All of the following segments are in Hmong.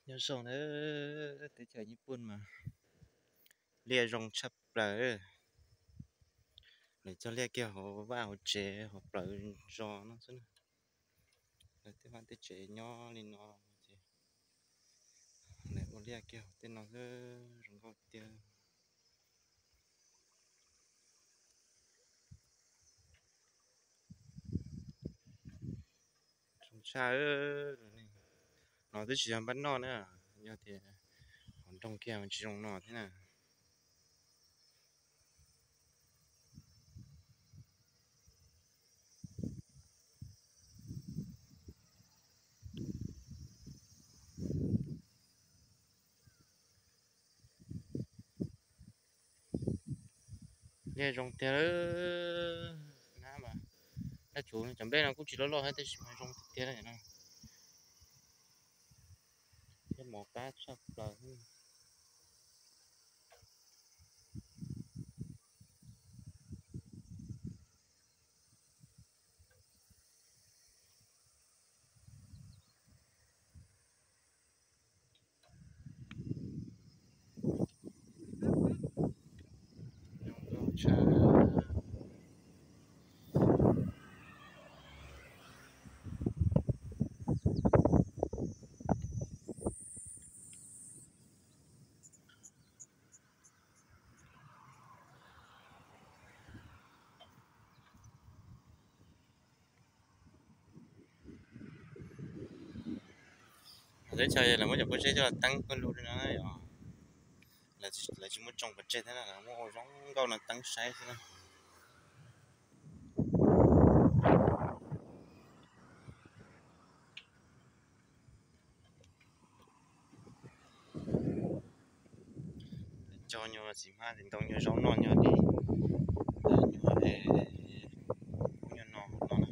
Nyob zoo na, teb chaws Nyij Pooj mas liaj zoo tshaj plaws. Lawv cog liaj kiag hauv vaj hauv tsev hauv plawv zos no xwb na. Lawv tej vaj tej tsev nyob li no ces lawv ua liaj kiag hauv tej no xwb, zoo nkauj tiag. Zoo tshaj. No twb tsis yog npab noj na, yog tias hauv nroog kiag tsis zoo no thiab na. Liaj zoo tiag. Nab mas, nab tsuv cov nplej no kuj tsis loj loj thiab tab sis mas zoo tiag tiag no. Thiab mov qab tshaj plaws. Teb chaws lawv muab cov pob zeb coj los teeb pawg lug li no, lawv tsis muab tsoo pov tseg thiab, lawv muab ua zoo nkauj no teeb saib xwb na. Cov nyuag txiv hmab txiv ntoo nyuag zaub noj nyuag li, nyuag, nyuag no no na.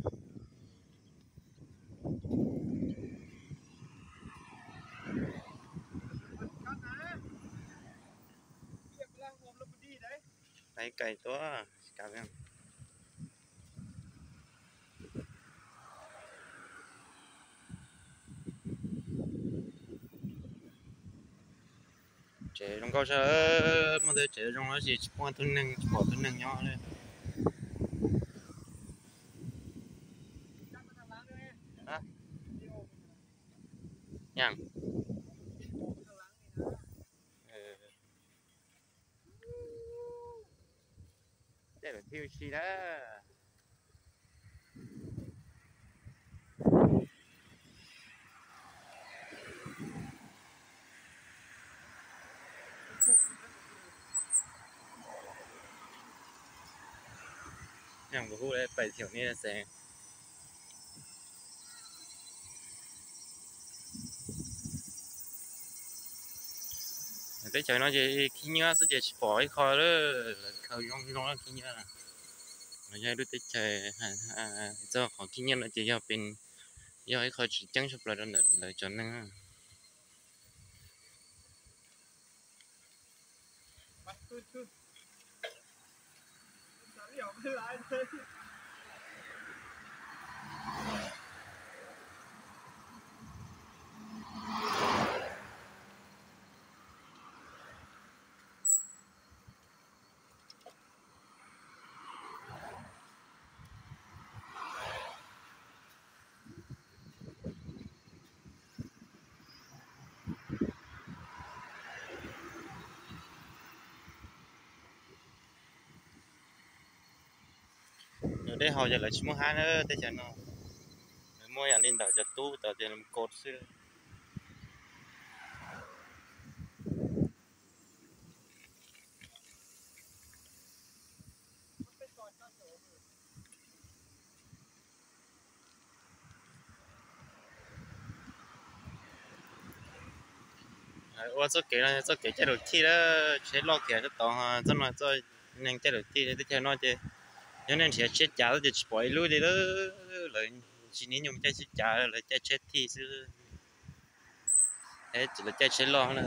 Tais kais tuaj, tsev zoo nkauj tshaj, muaj tej tsev zoo tab sis tsis pom tus neeg, tsis pom tus neeg nyob li. Caij lawm thiaj ua si na. Nyob kuv hu pais thiam ni xeev. Teb chaws no ces khib nyiab xwb ces tsis pom ib qho, lawv khaws zoo zoo khib nyiab. No yog ib lub teb chaws, txoj qhov khib nyiab no ces yog, yog ib qho tsis ceeb tshaj plaws rau ntawm lawv cov neeg. Yog dej haus ces lawv tsis muaj hab na, teb chaws no lawv muaj yam li ntawm cov tub tod ces lawv mus kaus xwb. Ua txoj kev no txoj kev caij lus thij lawm, tsheb loj kiag txoj tod, txoj no txoj neeg caij lus thij. Teb chaws no ces yog neeg nrhiav tsheb cav xwb ces tsis pom ib lub li lawm, lawv tsis niaj hnub caij tsheb cav, lawv caij tsheb thij xwb, lawv caij tsheb loj na.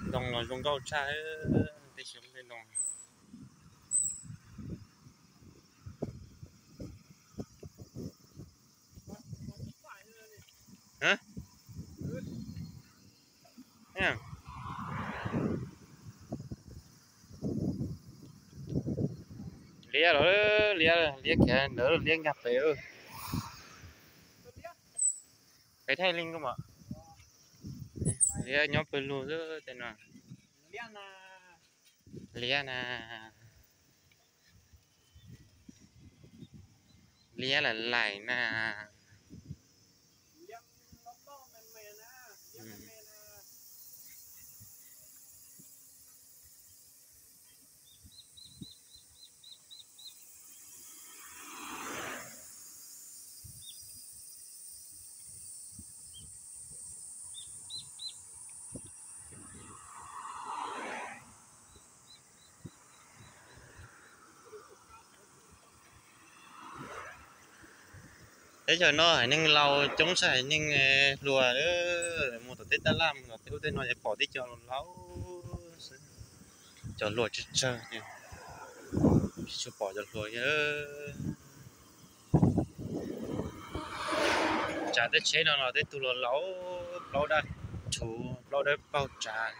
Ntoo los zoo nkauj tshaj, tej xyoob tej ntoo. Liab los, liab, liab kiag ntawd, liab nkag pem. Pem thaij li ko mas. Liab nyob pawg lug xwb tej no. Liab na. Liab lam laim na. Teb chaws no haiv neeg laus coob tshaj haiv neeg hluas. Mus tom teb tab laj, mus tom teb ub teb no es pom tib co laus xwb, cov hluas tsawg tsawg, tsis tshua pom cov hluas. Tsav tej tsheb no los tej tug los laus, plaub dab rhuv plaub dawb paug tsav,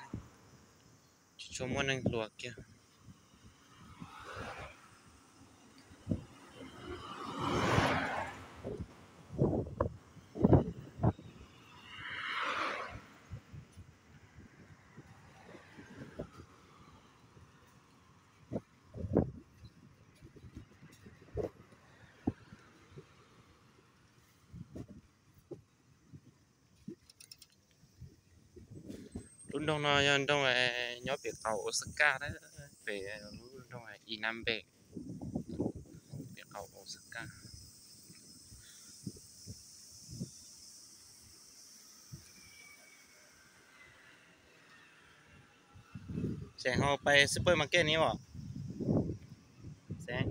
tsis tshua muaj neeg hluas kiag. Lub nroog no yog nroog nyob pem qaum Osaka, pem lub nroog Inaba, pem qaum Osaka. Xeem ho pais supermarket ni os. Xeem,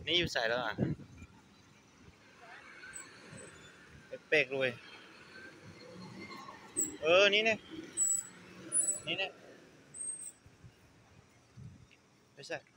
neb yug xais lawm? Peb lub, ni ne, ni ne, peb xais.